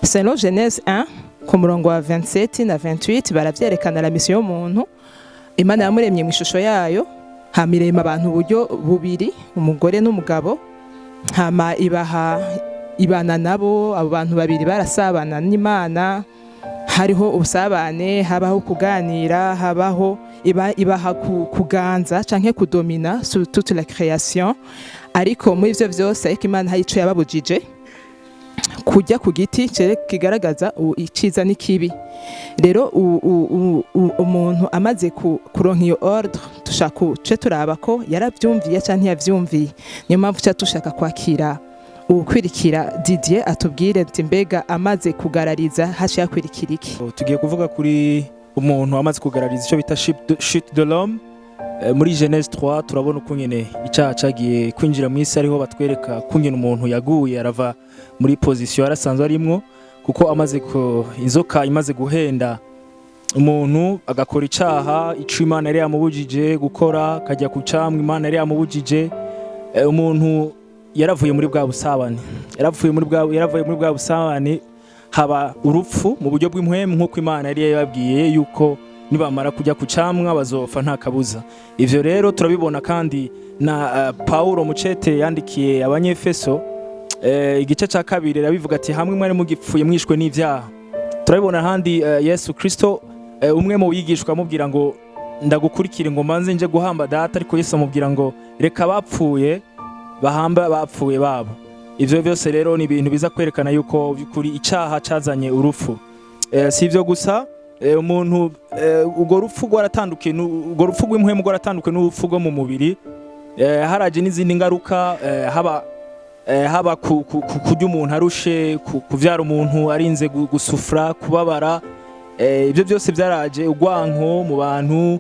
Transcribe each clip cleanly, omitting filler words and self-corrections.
Selon Genèse 1 ku murongo wa 27 na 28, baravyerekana la mission y'umuntu. Imana yamuremye mu ishusho yayo, hama irema abantu uburyo bubiri, umugore n'umugabo, hama ibaha ibana nabo. Abo bantu babiri barasabana n'Imana, hariho ubusabane, habaho kuganira, habaho ibaha kuganza canke kudomina sur toute la création. Ariko muri ivyo vyose, ariko Imana hari ico yababujije: kurya ku giti kigaragaza iciza n'ikibi. Rero umuntu amaze kuronka iyo ordre, dushaka ce turaba ko yaravyumviye canke ntiyavyumviye. Niyo mpamvu ca dushaka kwakira uwukwirikira, Didier, atubwire ati: mbega amaze kugarariza haciye hakwirikira iki? Tugiye kuvuga kuri umuntu amaze kugarariza, icyo bita chute de l'homme. Muri Genèse 3 turabona ukungene icyaha cagiye kwinjira mu isi, ariho batwereka kungene umuntu yaguye arava muri position yarasanzwe arimwo, kuko amaze ko inzoka imaze guhenda umuntu agakora icaha, ico Imana yari yamubujije gukora, akajya ku camwa Imana yari yamubujije. Umuntu yaravuye muri bwa busabane, yaravuye muri bwa busabane, haba urupfu mu buryo bw'impwemu, nk'uko Imana yari yababwiye yuko nibamara kujya ku camwa bazopfa nta kabuza. Ivyo rero turabibona kandi na Paulo mucete yandikiye Abanyefeso, igice ca kabiri, arabivuga ati: hamwe mwari mugipfuye mwishwe n'ivyaha. Turabibona ahandi, Yesu Kristo, umwe mu bigishwa amubwira ngo: ndagukurikire ngo mbanze nje guhamba data. Ariko Yesu amubwira ngo: reka bapfuye bahamba bapfuye babo. Ivyo byose rero ni ibintu biza kwerekana yuko by'ukuri icaha cazanye urupfu. Si ivyo gusa, umuntu, urwo rupfu rwaratandukiye, urwo rupfu rw'impwemu rwaratandukiye n'urupfu rwo mu mubiri. Haraje n'izindi ngaruka, haba kurya umuntu arushe, kuvyara umuntu arinze gusufra, kubabara. Ibyo byose byaraje, urwanko mu bantu,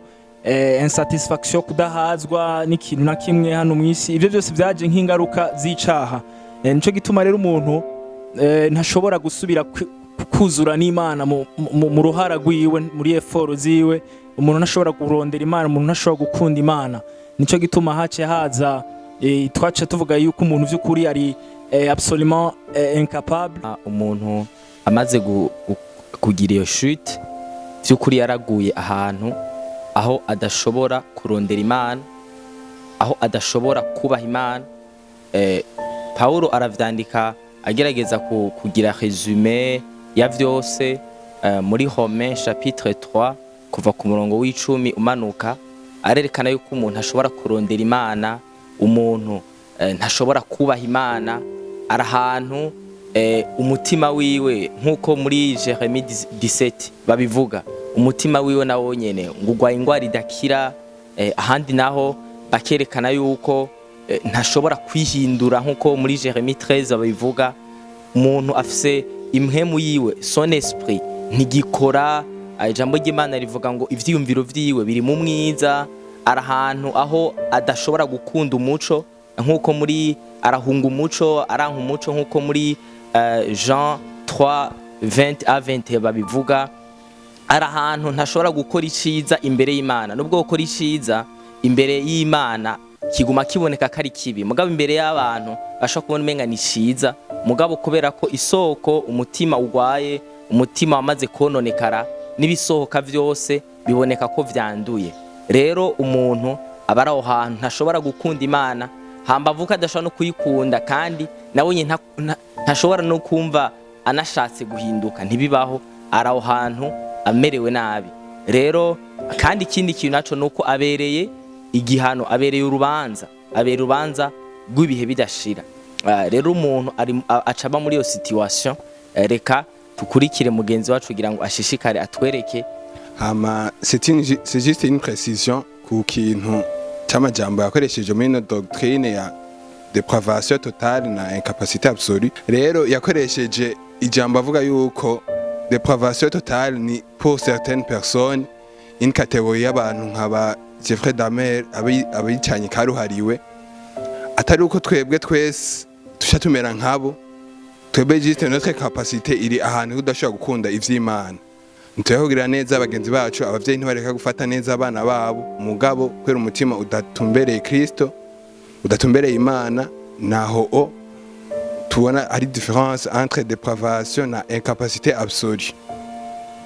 insatisfaction, kudahazwa n'ikintu na kimwe hano mu isi. Ibyo byose byaje nk'ingaruka z'icaha. Nico gituma rero umuntu ntashobora gusubira kuzura n'Imana mu ruhara rwiwe, muri effort ziwe. Umuntu ntashobora kurondera Imana, umuntu ntashobora gukunda Imana. Nico gituma hace haza, twace tuvuga yuko umuntu vy'ukuri ari absolument incapable. Umuntu amaze kugira iyo chute, by'ukuri yaraguye ahantu aho adashobora kurondera Imana, aho adashobora kubaha Imana. Paulo aravyandika agerageza kugira résumé ya vyose, muri Romains chapitre 3, kuva ku murongo w'icumi umanuka, arerekana yuko umuntu ashobora kurondera Imana, umuntu ntashobora kubaha Imana. Ari ahantu umutima wiwe, nk'uko muri Jérémie 17 babivuga, umutima wiwe nawo nyene ngo ugwaye ingwara idakira. Ahandi naho bakerekana yuko ntashobora kwihindura, nk'uko muri Jérémie 13 babivuga. Umuntu afise impwemu yiwe, son esprit ntigikora. Ijambo ry'Imana rivuga ngo ivyiyumviro vyiwe biri mu mwiza. Ari ahantu aho adashobora gukunda umuco, nk'uko muri arahunga umuco, aranka umuco, nk'uko muri Jean 3 20 à 20 babivuga. Ari ahantu ntashobora gukora iciza imbere y'Imana. Nubwo gukora iciza imbere y'Imana kiguma kiboneka ko ari kibi, mugabo imbere y'abantu bashobora kubona umenga ni ciza. Mugabo kubera ko isoko umutima ugwaye, umutima wamaze kononekara, n'ibisohoka vyose biboneka ko vyanduye. Rero umuntu aba ari aho hantu ntashobora gukunda Imana, hambavu ko adashobora no kuyikunda, kandi nawe nyine ntashobora no kumva anashatse guhinduka, ntibibaho. Ari aho hantu amerewe nabi. Rero kandi ikindi kintu naco nuko abereye igihano, abereye urubanza, abereye urubanza rw'ibihe bidashira. Rero umuntu acaba muri iyo situation. Reka tukurikire mugenzi wacu kugira ngo ashishikare atwereke. Hama c'est juste une précision ku kintu cy'amajambo yakoresheje muri ino doctrine ya dépravation totale na incapacité absolue. Rero yakoresheje ijambo avuga yuko dépravation totale ni pour certaines personnes, une catégorie y'abantu nk'aba Jeffrey Dahmer, abicanyi karuhariwe, atari uko twebwe twese tusha tumera nkabo. Twebwe juste notre capacité iri ahantu tudashobora gukunda ivy'Imana, ntituyahugira neza bagenzi bacu. Abavyeyi ntibareka gufata neza abana babo, mugabo kubera umutima udatumbereye Kristo, udatumbereye Imana, naho o Tubona hari différence entre dépravation na incapacité absolue.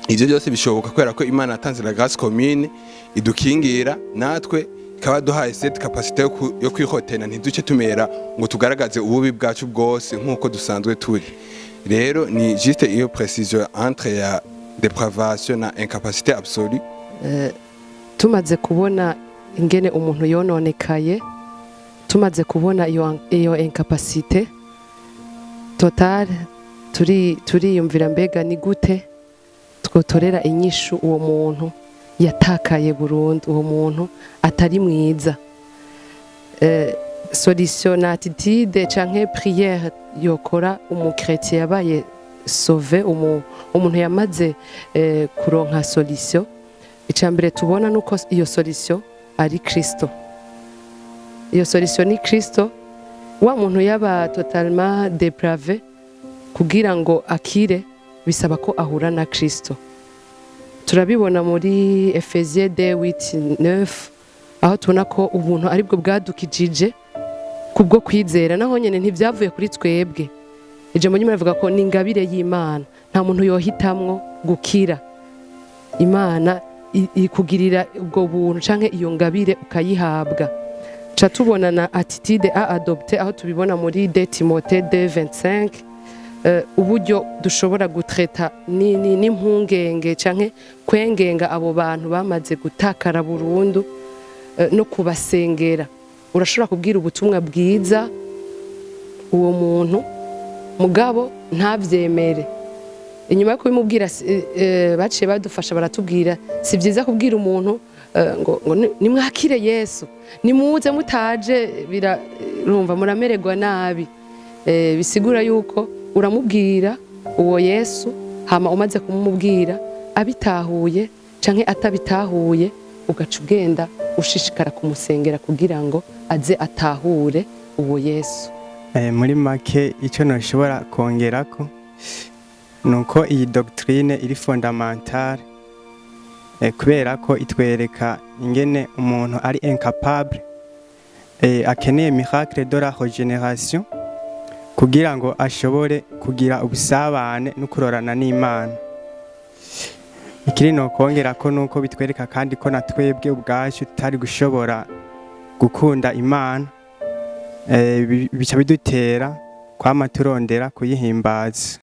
Ivyo byose bishoboka kubera ko Imana yatanze la grâce commune idukingira, natwe ikaba duhaye cette capacité yo kwihotena, ntiduce tumera ngo tugaragaze ububi bwacu bwose nk'uko dusanzwe turi. Rero ni juste iyo précision entre ya dépravation na incapacité absolue. Tumaze kubona ingene umuntu yononekaye, tumaze kubona iyo incapacité totale, turiyumvira: mbega ni gute twotorera inyishu uwo muntu yatakaye burundu, uwo muntu atari mwiza? Solution na attitude canke prière yokora umu chrétien yabaye sauvé, umuntu yamaze kuronka solution, icambere tubona nuko iyo solution ari Kristo. Iyo solution ni Kristo. Wa muntu yaba totalement dépravé, kugira ngo akire bisaba ko ahura na Kristo. Turabibona muri Ephésiens 2 8 9, aho tubona ko ubuntu aribwo bwadukijije kubwo kwizera. Naho nyene ntivyavuye kuri twebwe. Ijambo ry'Imana rivuga ko ni ingabire y'Imana. Nta muntu yohitamwo gukira. Imana ikugirira ubwo buntu canke iyo ngabire, ukayihabwa. Ca tubona na attitude à adopter, aho tubibona muri 2 Timothée 2:25, uburyo dushobora gutreta n'impungenge canke kwengenga abo bantu bamaze gutakara burundu, no kubasengera. Urashobora kubwira ubutumwa bwiza uwo muntu, mugabo ntavyemere. Inyuma yo kubimubwira, baciye badufasha, baratubwira: si byiza kubwira umuntu ngo nimwakire Yesu, nimuze, mutaje birumva muramererwa nabi. Bisigura yuko uramubwira uwo Yesu, hama umaze kumumubwira, abitahuye canke atabitahuye, ugaca ugenda ushishikara kumusengera kugira ngo aze atahure uwo Yesu. Muri make, icyo nashobora kongerako ni uko iyi doctrine iri fondamentale, kubera ko itwereka ingene umuntu ari incapable, akeneye miracle de la régénération kugira ngo ashobore kugira ubusabane no kurorana n'Imana. Ikiri no kongera ko nuko bitwereka kandi ko na twebwe ubwacu tutari gushobora gukunda Imana, bica bidutera kwama turondera kuyihimbaza.